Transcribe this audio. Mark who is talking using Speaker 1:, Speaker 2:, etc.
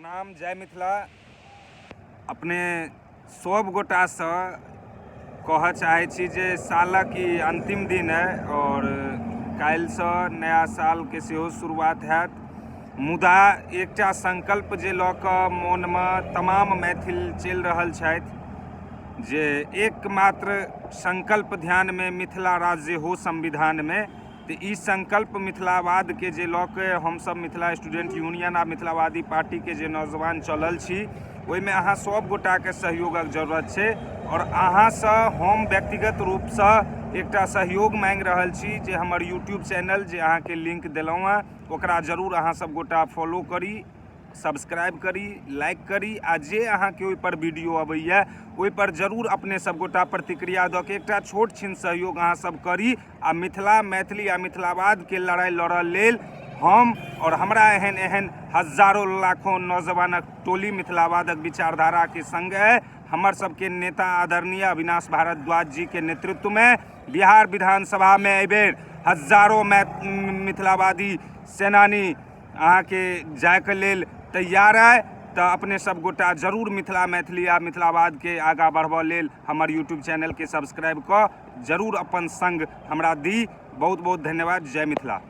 Speaker 1: प्रणाम, जय मिथिला। अपने सब गोटासँ कहऽ चाहै छी जे सालक ई अन्तिम दिन अइ आओर काल्हिसँ नया सालके सेहो शुरुआत हैत। मुदा एकटा संकल्प जे लऽ कऽ मोनमे तमाम मैथिल चलि रहल छथि जे एकमात्र संकल्प ध्यानमे मिथिला राज्य हो संविधानमे, तऽ ई संकल्प मिथिलावादके जे लऽ के हमसभ मिथिला स्टूडेंट यूनियन आ मिथिलावादी पार्टीके जे नौजवान चलल छी, ओहिमे अहाँ सभ गोटाके सहयोगक जरूरत छै। आओर अहाँसँ हम व्यक्तिगत रूपसँ एकटा सहयोग माँगि रहल छी जे हमर यूट्यूब चैनल जे अहाँके लिंक देलहुँ हेँ, ओकरा जरूर अहाँ सभ गोटा फॉलो करी, सब्सक्राइब करी, लाइक करी आ जे अहाँके ओहिपर वीडियो अबैए ओहिपर जरूर अपने सब गोटा प्रतिक्रिया दऽ के एकटा छोट छिन सहयोग अहाँ सब करी। आ मिथिला, मैथिली आ मिथिलावादके लड़ाइ लड़ऽ लेल हम आओर हमरा एहन एहन हजारो लाखों नौजवानक टोली मिथिलावादक विचारधाराके संग अइ। हमर सबके नेता आदरणीय अविनाश भारद्वाज जीके नेतृत्वमे बिहार विधानसभामे एहिबेर हजारो मिथिलावादी सेनानी अहाँके जायके लेल तैयार अइ। तऽ अपने सब गोटा जरूर मिथिला, मैथिली आ मिथिलावादके आगाँ बढ़बऽ लेल हमर यूट्यूब चैनलके सब्सक्राइब कऽ जरूर अपन संग हमरा दी। बहुत बहुत धन्यवाद। जय मिथिला।